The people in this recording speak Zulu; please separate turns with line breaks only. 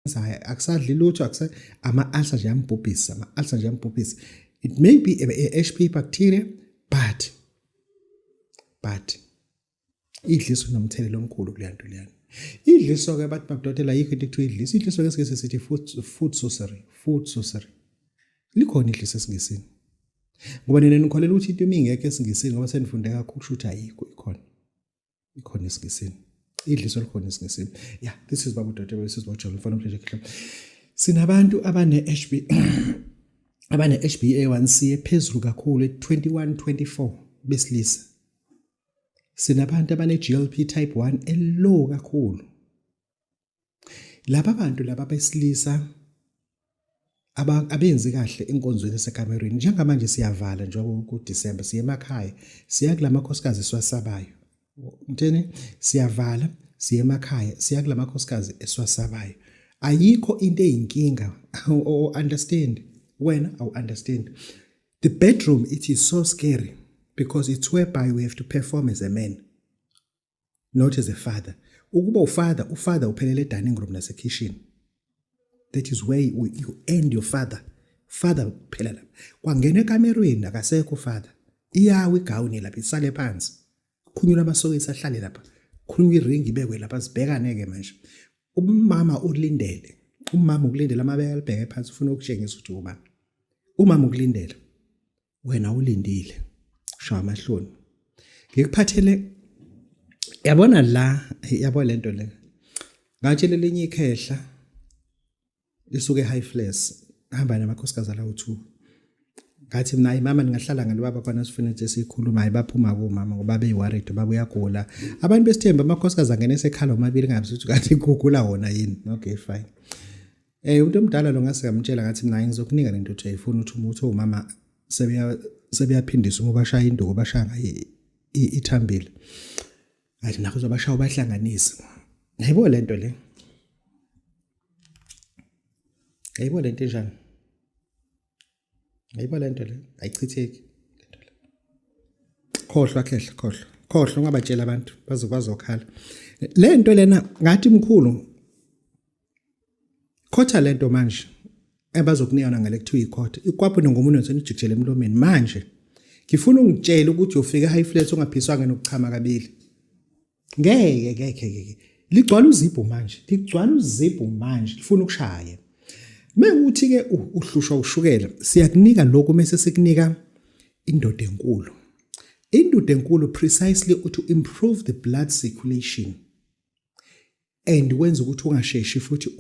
Akusadli lutho, akusa ama-ulcer nje ambhubhisa, ama-ulcer nje ambhubhisa. It may be a HP bacteria, but idliso nomthelela omkhulu kuleya nto leyana. Idliso-ke bathi babudokotela ayikho into ekuthiwa idliso. Idliso-ke sike sithi food sorcery, food sorcery. Likhona idliso esiNgisini, ngoba nina nikholelwa ukuthi into imingekho esiNgisini ngoba senifunde kakhulu, kusho ukuthi ayikho. Ikhona, ikhona esiNgisini idliso, likhona esiNgisini. Yeah, this is Babu Dotebe, this is Bojolo mfana omhlanje khehla. Sinabantu abane HB, abane HbA1c ephezulu kakhulu, 21 24 besilisa. Sinabantu abane GLP type 1 elow kakhulu. Laba bantu laba besilisa abenzi kahle enkonzweni esekamerweni. Njengamanje siyavala njengoba ku-December, siye emakhaya, siya kulamakhosikazi esiwasabayo. Ngitheni? Siyavala, siye emakhaya, siya kulamakhosikazi esiwasabayo. Ayikho into eyinkinga. Understand wena, awu understand the bedroom, it is so scary because it's whereby we have to perform as a man, not as a father. Ukuba ufather, ufather uphelele dining room nasekitchen. That is where you end your father. Father kuphela lapha. Kwangena ekamerweni akasekho father. Iyawa igawuni lapha, isale phansi, khunyulwa amasokisi, ahlale lapha, khulunywa iringi ibekwe lapha, sibhekane ke manje. Umama ulindele, umama ukulindele, amabeka alibheke phansi, ufuna ukutshengisa ukuthi ubani. Umama ukulindele, wena ulindile, shaya amahloni. Ngikuphathele, yabona la, yabo lento le. Ngatshela elinye ikhehla lisuke high flares, hamba namakhosikazi alawo 2. Ngathi mina, hayi mama, ningahlala ngalo baba khona, sifuna nje sikhuluma. Hayi, baphuma kumama ngoba beyi-worried, baba uyagula. Abantu besithemba amakhosikazi angene esekhala omabili, ngabe ukuthi kanti kugula wona yini. Okay, fine. Umuntu omdala lo ngase ngamtshela, ngathi mina ngizokunika lento uthi ayifuna, ukuthi umuthi omama sebeya sebeyaphindisa uma bashaya induku, bashaya ngayo ithambile. Ngathi nakho uzobashaya ubahlanganise. Yayibo lento le, yayibo lento enjani, yayibo lento le, ayichitheki lento le. Khohlwa khehla, khohlwa, khohlwa, ungabatshela abantu bazokhala le nto lena. Ngathi mkhulu, khotha lento manje abazokunika yona ngale, kuthiwa ikhotha ikwapho ngomunwe, senijikijele emlomeni. Manje ngifuna ungitshele ukuthi uyofika high flat ungaphiswanga nokuchama kabili. Ngeke, ngeke, ngeke. Ligcwala uzibhu manje, ligcwala uzibhu manje, lifuna ukushaya. Mekuthi ke uhlushwa ushukela, siyakunika lokhu, mase sikunika indoda enkulu. Indoda enkulu precisely to improve the blood circulation and wenza ukuthi ungasheshi futhi.